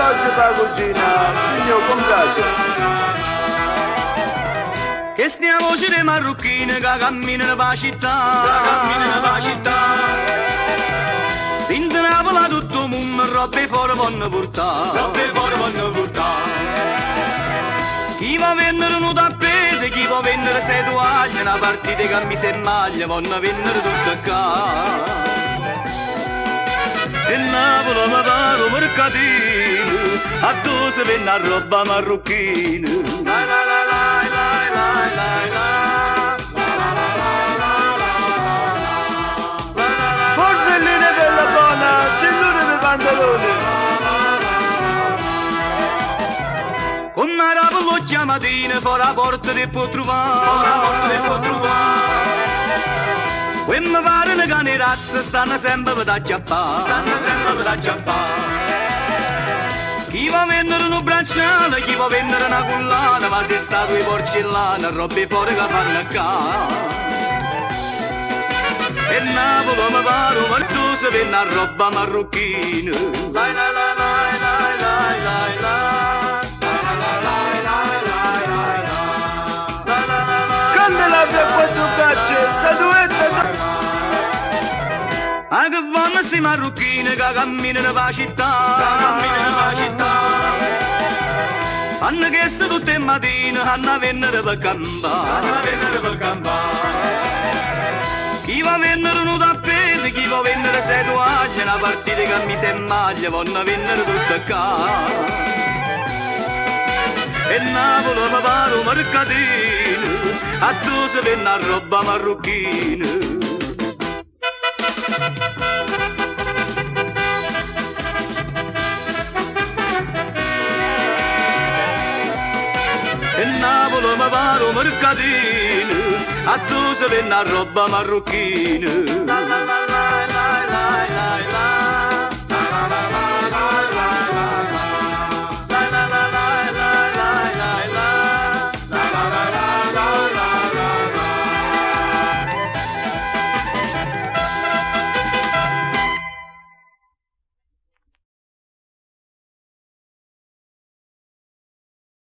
Orologio p' 'a cucina, signò comprate. Chesta è 'a voce d' 'e marrucchine ca camminano p' 'a città. Ca camminano p' 'a città. Dint' Napule 'a tutt' 'o munno rrobba 'e fore vonno purtà. Rrobba 'e fore vonno purtà. Chi vo' vennere nu tappeto, chi vo' vennere sei tovaglie, na partita 'e cammise e maglie vonno vennere tutte ccà. E Napule me pare 'o mercatino, addò se venne 'a rrobba marrucchina. Borselline bella bona, cinture p' 'e pantalone. Comme arape l'uocchie 'a matina, fore 'a porta te può truvà. Fore 'a porta te può truvà. Quelle pare cane 'e razza stanno sempe pe t'acchiappà. Stanno sempe pe t'acchiappà. Chi va vendere nu bracciale, chi va vendere una collana, ma se statue 'e porcellana, roba 'e fore ca fanno ccà. E Napule me pare 'o addò se venne 'a rrobba marrucchina. Lai lai lai lai lai lai lai lai. Candelabro a quattro braccia, statuetta Ah che vanno sti marrucchini che camminano p' 'a città. Ca camminano p' 'a città. Fanno chesto tutte 'e matine, hanno vendere per campà. Hanno vendere per campà. Chi va a vendere nu tappeto, chi va a vendere sei tovaglie, na partita 'e cammise e maglie, vonno vendere tutte ccà. E Napule me pare 'o mercatino, addò se venne 'a rrobba marrucchina. E Napule me pare 'o mercatino, addò se venne 'a rrobba marrucchina.